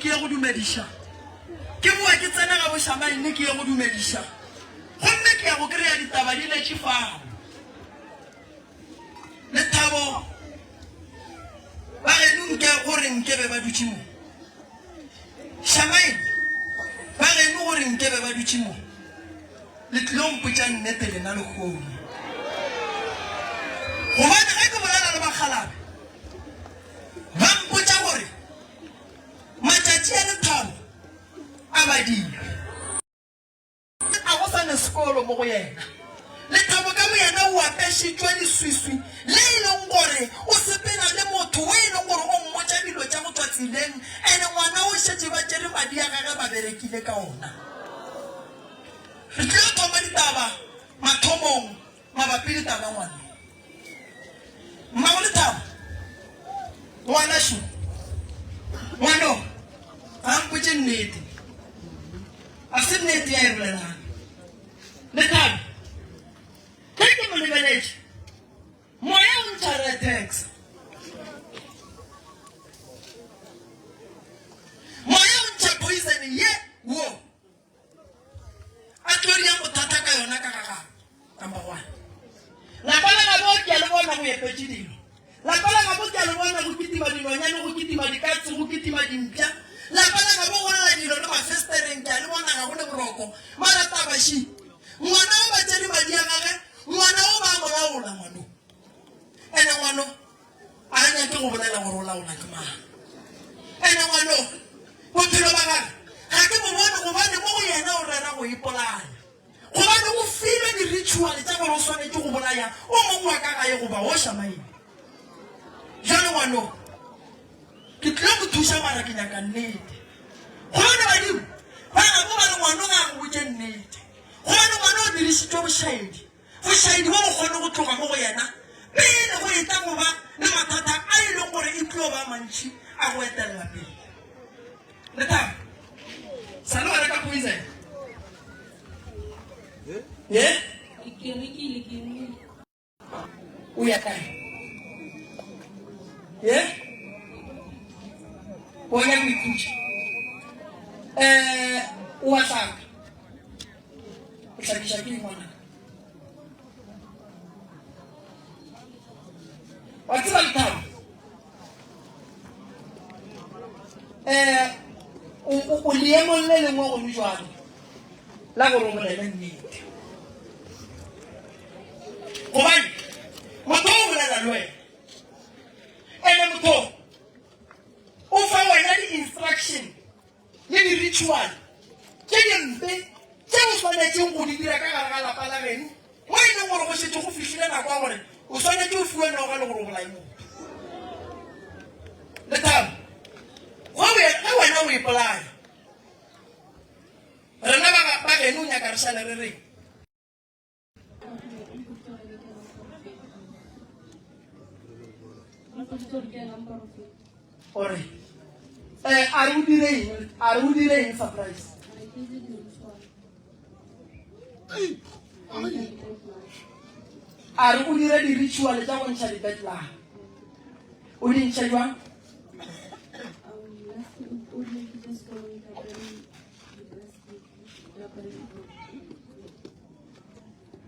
ke ye go dumediša. Ke boa ke tsena ga bošamaine ke ye go dumediša. Gomme ke ya go kry-a ditaba di letše fao. Lethabo, ba geno nke gore nke be ba dutše mo. Šamaine, ba geno gore nke be ba dutše mo. Le tlilo mpotša nnete lena lehono. Gobane ge ke bolela le bakgalabe, ba mpotša gore matšatši a lethabo a badilwe. A go sa ne sekolo mo go yena. Lethabo ka boyena o apešitšwe leswiswi le e leng gore o sepela le motho o e leng gore o mmotša dilo tša go tšwa tseleng ene ngwana o šetše ba tšere madi a gage ba berekile ka ona. Re tlilo thoma ditaba mathomong mabapi le taba ngwana. Mmago Lethabo, ngwana šo, ngwano ga a mpotše nnete. A se nnete ya e bolelang. Lethabo, ge ke mo lebeletše, moya o ntšha red tax. Moya o ntšha poison ye wo. A tlo dia bothata ka yona ka ga gagwe. Number one. Lapa la gabo ke a le bona go epetše dilo. Lapa la gabo ke a le bona go kitima dinonyane, go kitima dikatse, go kitima dimpša. Lapa la gabo go lla dilo le mafestereng ke a le bona ga go le boroko. Mara taba še, ngwana o ba tšere madi a gage, ngwana o ba a mo laola ngwano. Ene ngwano A ga nyake go bolela gore o laola ke mang. Ene ngwano, bophelo ba gage ga ke bo bone gobane mo go yena o rera go ipolaya. Gobane o filwe di-ritual tša gore o swanetše go bolaya o mongwe wa ka gae goba o šamaile. Bjale ngwano, ke tlilo go thuša mara ke nyaka nnete. Gobane badimo ba gabo ba re ngwano ga a go botše nnete. Gobane ngwano o dirišitšwe bošaedi. Bošaedi bo bo kgone go tloga mo go yena pele go etla go ba le mathata a e leng gore e tlo ba mantši a go etelela pele. Lethabo, sa le wa reka poison? Ye? Ke rekile ke nwele. O ya kae? Ye? O ya go ikhutša. Eh, o a hlaka. O hlakiša ke eng ngwanaka? Wa tseba Lethabo, um o o leemong le lengwe gone jwale la gore o bolele nnete. Gobane motho o bolela le wena, ene motho o fa wena di-instruction le di-ritual tše dimpe tše o swanetšeng go di dira ka gare ga lapa la geno, mo e leng gore go šetše go fihlile nako ya gore o swanetše o fiwe noga le gore o bolaye motho. Lethabo, ge wena o ipolaya, rena ba geno o nyaka re šale re reng? Ore eh a re o dire eng a re o dire eng surprise a re o dire di-ritual tša go ntšha di-bedline o di ntšha jwang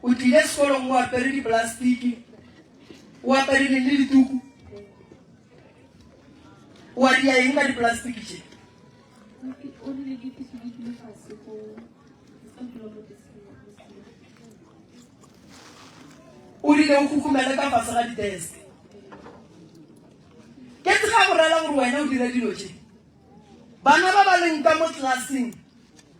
O tlile sekolong o apere diplastiki, o apere le dituku. O a dia eng ka diplastiki tše? O rile o khukhumele ka fase ga diteske. Ke tsega go rela gore wena o dira dilo tše. Bana ba ba leng ka mo tlelaseng,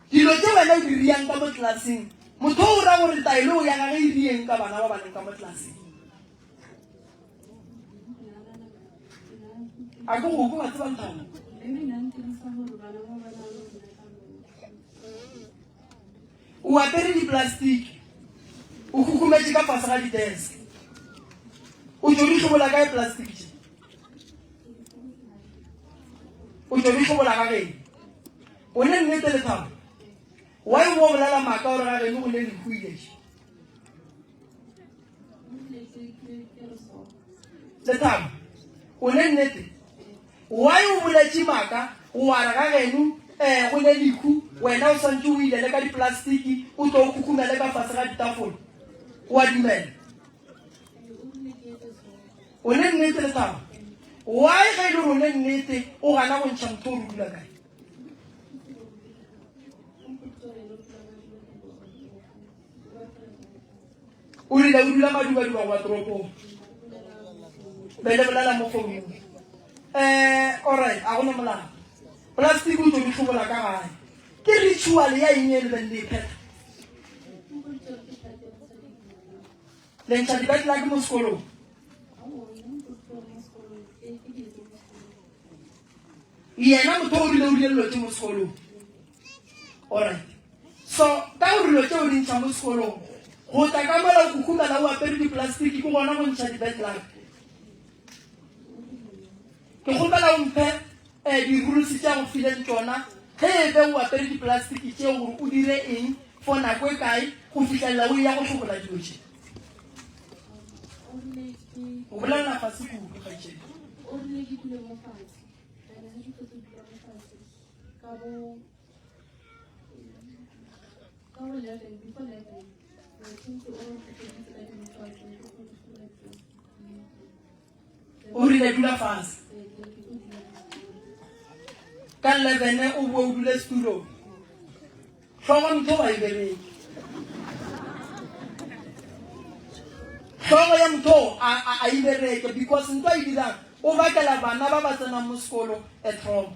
dilo tše wena o di riang ka mo tlelaseng, motho o ra gore taelo ya gage e rieng ka bana ba ba leng ka mo tlelaseng. A ke go kwa tseba nthana. O apere diplastiki, o khukumetše ka fase ga diteske. O tšo di hlobola kae plastiki tše? O tšo di hlobola ga geno. O ne nnete Lethabo? Why o bolela maaka gore ga geno go ne lehu ile? Lethabo, o ne nnete? Why o boletše maaka? Wa re ga geno um go ne likhu, wena o swantše o ilele ka diplastiki o tlo o khukhumele ka fase ga ditafola. O a dumela? O ne nnete Lethabo? Why ge e le gore o ne nnete o gana go ntšha motho o re dula kae? O rile o dula madubaduba goba toropong. Be le bolela mo founung. Eh, alright, a gona molao. Plastic o tlo di hlobola ka gae. Ke ritual ya eng e le beng le e phetha? Le ntšha di-bad luck mo sekolong. Yena motho o rile o rile dilo tše mo sekolong. Alright. So, ka gore dilo tšeo di ntšha mo sekolong, go tla ka mola o kukumela o apere diplastiki ke gona go ntšha di-bad luck. Ke kgopela o mphe eh, di-rules tša go fileng tšona ge e be o apere diplastiki tšeo gore o dire eng for nako e kae go fihlelela o ya go hlobola dilo tše. O bolelela fase kudu kgaetšedi. O rile ke dule mo fatshe. And ge ke fetsa go dula mo fatshe ka bo ka bo 11 before 11 O rile dula fase. Ka 11 o boe o dule setulong. Hlogo motho wa e bereke. Hlogo ya motho a a e bereke because ntho a e dirang o bakela bana ba ba tsenang mo sekolo a trauma.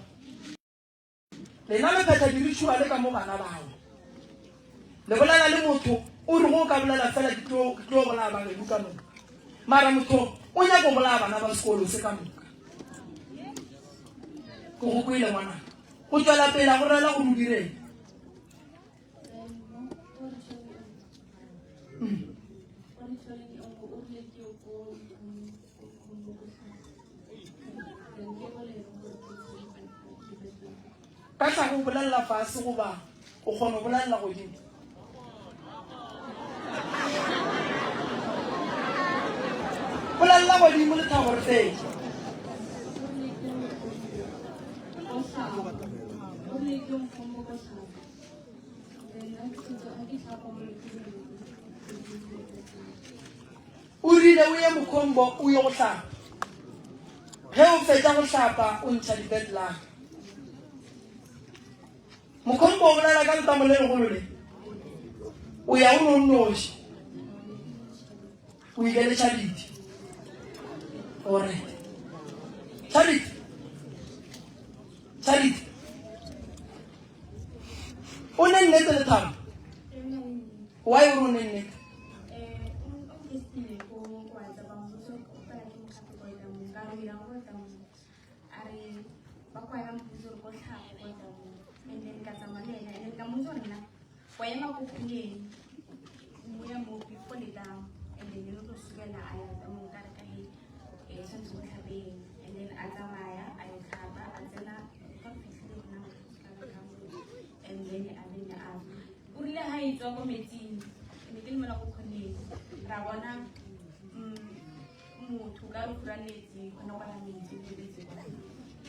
Lena le phetha di-ritual ka mo bana bao. Le bolela le motho o re go ka bolela fela ke tlo ke tlo bolaya ba geno ka moka. Mara motho o nyaka go bolaya bana ba sekolo se ka moka. Ke go kwele ngwana. Go tšwela pele go rela gore o direng. Mm. Ka tla go bolelela fase goba o kgona go bolelela godimo? Bolelela godimo lethabo re fetše. O rile o ye mokhombo o ye go hlapa. Ge o fetša go hlapa o ntšha di-bad luck. Mokhombo o bolela ka letamo le legolo le. O ya o no nnoši. O ile le Charity. Alright. Charity. Charity. O ne nnete Lethabo? Why o re o ne nnete? O rile ha e tswa ko metsing ne ke le mola ko khoneng ra bona motho ka re furaletse gona kwa metsi o lebetse kwa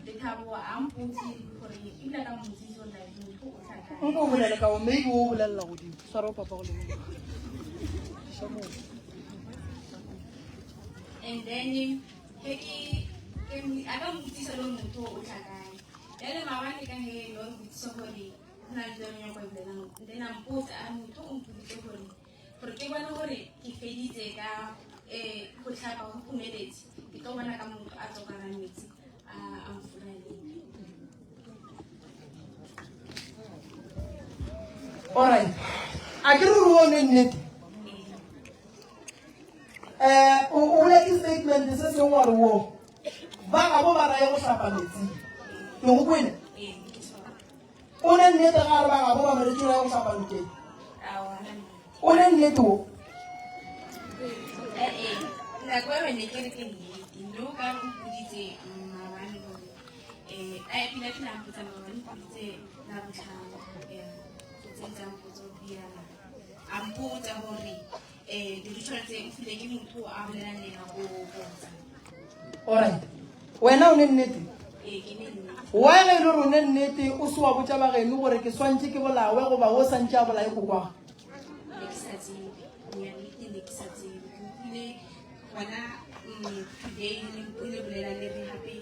lethabo a mpotse gore ebile ka mmotsise gore like motho o tla kae Nko o bolele ka o maybe o bolelela godimo. Swara o papa go le. And then ge ke a ka mpotsisa le motho o tla kae jale maabane ka he no re botsisa gore go na le tlo re nyako e bolelang then a mpotsa a motho o mpoditse gore gore ke bone gore ke feditse ka um go tlhapa go phumeletse ke tlo bona ka motho a tsokana metsi a a mfuralele Alright. A ke re o ne nnete. Eh o o boletse statement se sengwe wa re wo. Ba gabo ba raye go hlapa metsing. Ke go kwele. O ne nnete ga re ba gabo ba mo re go hlapa nokeng. O ne nnete o. Nako e ne ke re ke nnete no ka o mpoditse maabane gore um a pila pila mpotsa maabane mpoditse la botlhano tse mpotsa piana a mpotsa gore um di-ritual tse o file ke motho a bolelang le ena ko botsa Alright. Wena o ne nnete. Why ge e le gore o ne nnete o se wa botša ba geno gore ke swantše ke bolawe goba o santše a bolaye kokwago? Ne ke sa tsebe, nnete ne ke sa tsebe. Ke utlwile gona today le bolela le re gape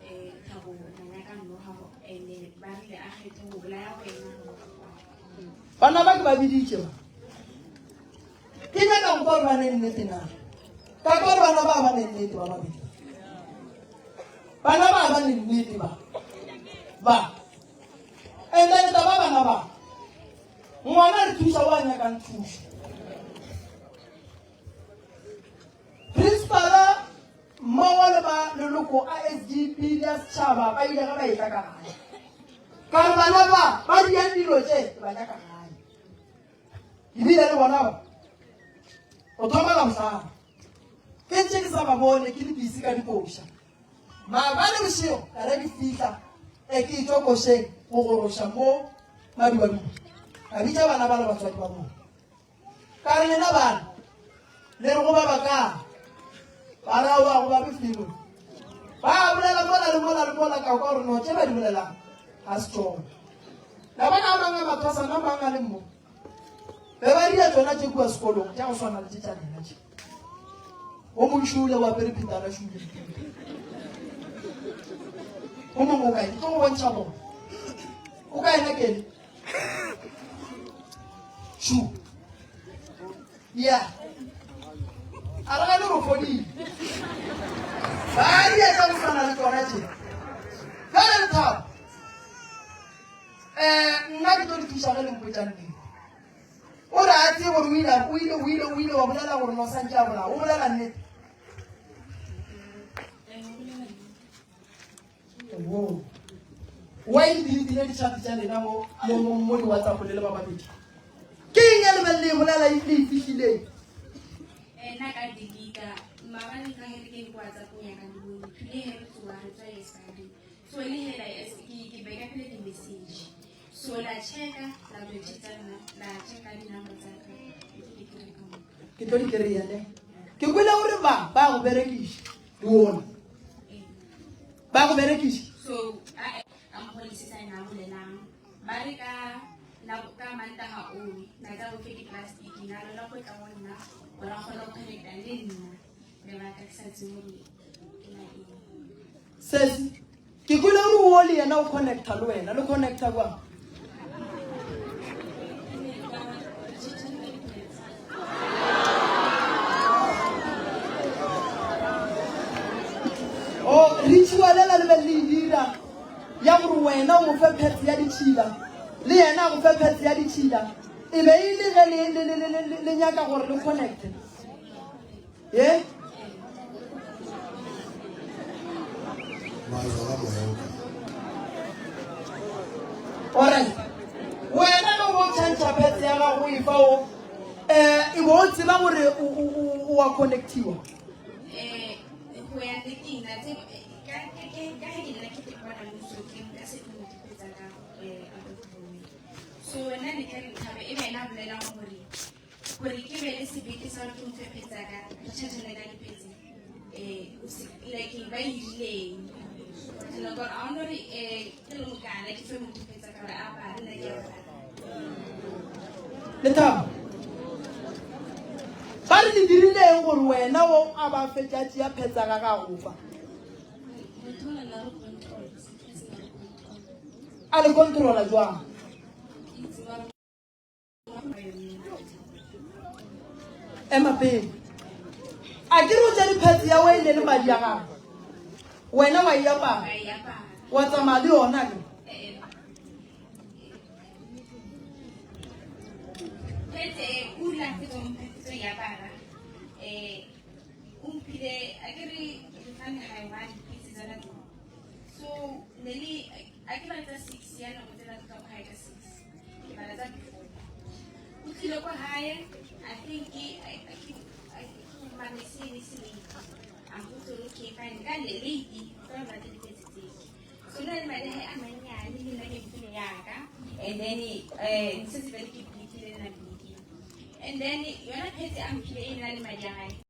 um Thabo ngwanaka noga ene ba rile a kgethe go bolaya wena goba kokwagwe. Bana ba ke ba biditše ba. Ke nyaka go kwa gore ba ne nnete na. Ka kwa gore bana ba ba ne nnete ba babedi. Bana ba ba ne nnete ba. Ba. And then taba bana ba. Ngwana re thuša wa nyakang thušo. Principala mmogo le ba leloko a SGB le a setšhaba ba ile ge ba etla ka gae. Ka re bana ba ba diang dilo tše ba nyaka gae. Ebile le bona ba go thoma Labohlano ke ntše ke sa ba bone ke le busy ka dikoša. Maabane bošego ka re ke fihla e ke etšwa košeng go goroša mo Madubaduba. Ka bitša bana ba le batswadi ba bona. Ka re lena bana le re go ba bakae? Ba re aowa go babe felo. Ba bolela mola le mola le mola ka kwa gore no tše ba di bolelang ga se tšona. La bona a mang a mathwasana a mang a le mo. Be ba dira tšona tše kua sekolong tša go swana le tše tša lena tše. O mong šule o apere phitana šule. O mongwe o kae? Ke tlo go bontšha bona. O kae na kele? Šu. Ya. A re gane gore fodile. Ba dira tša go swana le tšona tše. Bjale Lethabo. Um nna ke tlo le thuša ge le mpotša nnete. O re a tsebe gore o ile o ile o ile o ile wa bolela gore no santše a bolao. O bolela nnete. Wo. Why le diritile ditšhati tša lena mo mo mo mo di WhatsApp le le ba babedi? Ke eng e le beng le e bolela e le e fihlileng? Nna ka delete maabane ka ge re kene ko WhatsApp-ong ya ka le bone tlile he re tsoa re tswa expiring so le hela ke ke beka pele di message so la checka la tlo check nna la checka di number tsa ka ke tlo di kry ka moka. Ke tlo di kry-a ne. Ke kwele gore ba ba go berekiša le ona. Ba go berekiša. So a a mpholisisa ena a bolelang ba re ka nako ka mantaga oo na tsa go fe di-plastic na lona go tla go nna gore a kgone go connecta le nna lebaka ke sa tsebe gore ke la eng. Sesi, ke kwele gore o le yena o connecta le wena, le connecta kwang? O ritual ela le be le e dira ya gore wena o mo fe phetse ya ditšhila le yena a go fe phetse ya ditšhila e be e le ge le nyaka gore le connecte ye Alright. Wena ge o bo tšhantšha phetse ya gago e fa o um e bo o tseba gore o a connectiwa. Eh, go ya nneteng, na tseba, ka ka ke ka ge ke nna ke ke bona mmuso ke nka se tlo mo dipetsa ka eh out of nowhere. So nna ne ke re Thabo e be ena a bolelang gore gore ke be le sebete sa gore ke mo fe phetse ya ka re tšhatšhane ka diphetse eh o se like ba e dirileng. So no gore a ono re eh ke le mokana ke fe motho phetse ka gore a apare nna ke apare. Lethabo, ba re le dirileng gore wena o a ba fetša tšea phetsa ga gago fa? Motho o na re control, se se re control. A le controla jwang? Ema pele. A ke re o tša diphetse ya wene le madi a gago. Wena wa e apara. Wa tsamaya le yona ke. Phetse e o la fetsa mo phetse ya apara. Eh o mphile a ke re re fane ha one phetse tsa la So ne le a ke bala tsa 6 ya nako tsela tsa go hae ka 6. Ke bala tsa before. O tlile kwa hae I think ke ke mane se ne se late. A mpotsa gore okay fine ka le late ka ba tse diphetse tse. So nna le madi a mannyane le nna ke mfile yaka and then eh setse bele ke blikile nna blikile. And then yona phetse a mphile e nna le madi a hae.